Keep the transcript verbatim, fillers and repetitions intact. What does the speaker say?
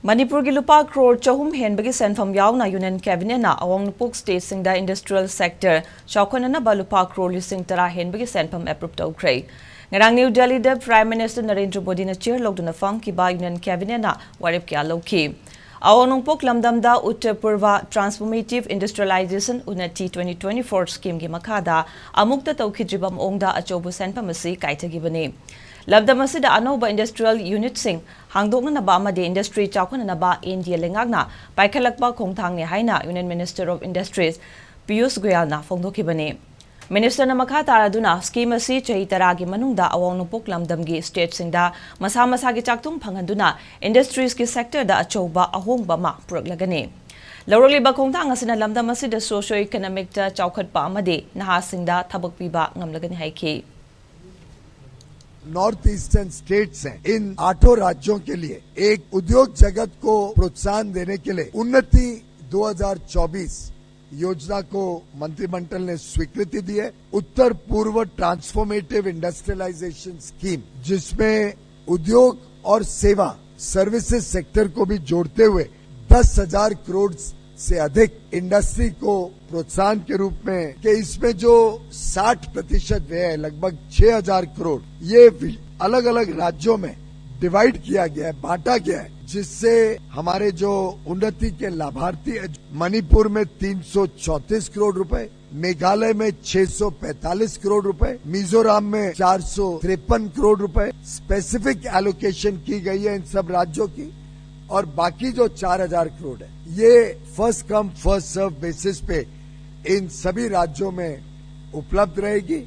ꯃꯅꯤꯄꯨꯔꯒꯤ ꯂꯨꯄꯥ ꯀ꯭ꯔꯣꯔ ꯆꯍꯨꯝ ꯍꯦꯟꯕꯒꯤ ꯁꯦꯟꯐꯝ ꯌꯥꯎꯅ ꯌꯨꯅꯤꯌꯟ ꯀꯦꯕꯤꯅꯦꯠꯅ ꯑꯋꯥꯡ ꯅꯣꯡꯄꯣꯛ ꯁ꯭ꯇꯦꯠꯁꯤꯡꯗ ꯏꯟꯗꯁꯇ꯭ꯔꯤꯌꯦꯜ ꯁꯦꯛꯇꯔ ꯆꯥꯎꯈꯠꯅꯅꯕ ꯂꯨꯄꯥ ꯀ꯭ꯔꯣꯔ ꯂꯤꯁꯤꯡ ꯇꯔꯥ ꯍꯦꯟꯕꯒꯤ ꯁꯦꯟꯐꯝ ꯑꯦꯄ꯭ꯔꯨꯞ ꯇꯧꯈ꯭ꯔꯦ꯫ ꯉꯔꯥꯡ ꯅ꯭ꯌꯨ ꯗꯦꯜꯂꯤꯗ ꯄ꯭ꯔꯥꯏꯝ ꯃꯤꯅꯤꯁꯇꯔ ꯅꯔꯦꯟꯗ꯭ꯔ ꯃꯣꯗꯤꯅ ꯆꯤꯌꯔ ꯂꯧꯗꯨꯅ ꯐꯝꯈꯤꯕ ꯌꯨꯅꯤꯌꯟ ꯀꯦꯕꯤꯅꯦꯠꯅ ꯋꯥꯔꯦꯞ ꯀꯌꯥ ꯂꯧꯈꯤ꯫ ꯑꯋꯥꯡ ꯅꯣꯡꯄꯣꯛ ꯂꯝꯗꯝꯗ Uttar Purba transformative industrialization Unnati twenty twenty four ꯁ꯭ꯀꯤꯝꯒꯤ ꯃꯈꯥꯗ ꯑꯃꯨꯛꯇ ꯇꯧꯈꯤꯗ꯭ꯔꯤꯕ ꯃꯑꯣꯡꯗ ꯑꯆꯧꯕ ꯁꯦꯟꯐꯝ ꯑꯁꯤ ꯀꯥꯏꯊꯈꯤꯕꯅꯤ꯫ ꯂꯝꯗꯝ ꯑꯁꯤꯗ ꯑꯅꯧꯕ ꯏꯟꯗꯁꯇ꯭ꯔꯤꯌꯦꯜ ꯌꯨꯅꯤꯠꯁꯤꯡ ꯍꯥꯡꯗꯣꯛꯅꯅꯕ ꯑꯃꯗꯤ ꯏꯟꯗꯁꯇ꯭ꯔꯤ ꯆꯥꯎꯈꯠꯅꯅꯕ ꯑꯦꯟ ꯗꯤ ꯑꯦ ꯂꯩꯉꯥꯛꯅ ꯄꯥꯏꯈꯠꯂꯛꯄ ꯈꯣꯡꯊꯥꯡꯅꯤ ꯍꯥꯏꯅ union minister of industries Piyush ꯒꯣꯌꯜꯅ ꯐꯣꯡꯗꯣꯛꯈꯤꯕꯅꯤ꯫ ꯃꯤꯅꯤꯁꯇꯔꯅ ꯃꯈꯥ ꯇꯥꯔꯗꯨꯅ ꯁ꯭ꯀꯤꯝ ꯑꯁꯤ ꯆꯍꯤ ꯇꯔꯥꯒꯤ ꯃꯅꯨꯡꯗ ꯑꯋꯥꯡ ꯅꯣꯡꯄꯣꯛ ꯂꯝꯗꯝꯒꯤ ꯁ꯭ꯇꯦꯠꯁꯤꯡꯗ ꯃꯁꯥ ꯃꯁꯥꯒꯤ ꯆꯥꯛꯊꯨꯡ ꯐꯪꯍꯟꯗꯨꯅ ꯏꯟꯗꯁꯇ꯭ꯔꯤꯁꯀꯤ ꯁꯦꯛꯇꯔꯗ ꯑꯆꯧꯕ ꯑꯍꯣꯡꯕ ꯑꯃ ꯄꯨꯔꯛꯂꯒꯅꯤ꯫ ꯂꯧꯔꯛꯂꯤꯕ ꯈꯣꯡꯊꯥꯡ ꯑꯁꯤꯅ ꯂꯝꯗꯝ ꯑꯁꯤꯗ ꯁꯣꯁꯤꯌꯣ ꯏꯀꯣꯅꯣꯃꯤꯛꯇ ꯆꯥꯎꯈꯠꯄ ꯑꯃꯗꯤ ꯅꯍꯥꯁꯤꯡꯗ ꯊꯕꯛ ꯄꯤꯕ ꯉꯝꯂꯒꯅꯤ ꯍꯥꯏꯈꯤ꯫ नॉर्थ ईस्टर्न स्टेट्स हैं, इन आठों राज्यों के लिए एक उद्योग जगत को प्रोत्साहन देने के लिए उन्नति दो हज़ार चौबीस योजना को मंत्रिमंडल ने स्वीकृति दी है। उत्तर पूर्व ट्रांसफॉर्मेटिव इंडस्ट्रियलाइजेशन स्कीम, जिसमें उद्योग और सेवा, सर्विसेज सेक्टर को भी जोड़ते हुए दस हज़ार करोड़ से अधिक इंडस्ट्री को प्रोत्साहन के रूप में, कि इसमें जो साठ प्रतिशत व्यय है, लगभग छह हज़ार करोड़, ये अलग-अलग राज्यों में डिवाइड किया गया है, बांटा गया है, जिससे हमारे जो उन्नति के लाभार्थी हैं, मणिपुर में तीन सौ चौंतीस करोड़ रुपए, मेघालय में छह सौ पैंतालीस करोड़ रुपए, मिजोरम में चार सौ तिरपन करोड़ रुपए स्पेसिफिक एलोकेशन की गई है इन सब राज्यों की, और बाकी जो चार हज़ार करोड़ है, ये first come first serve basis पे इन सभी राज्यों में उपलब्ध रहेगी।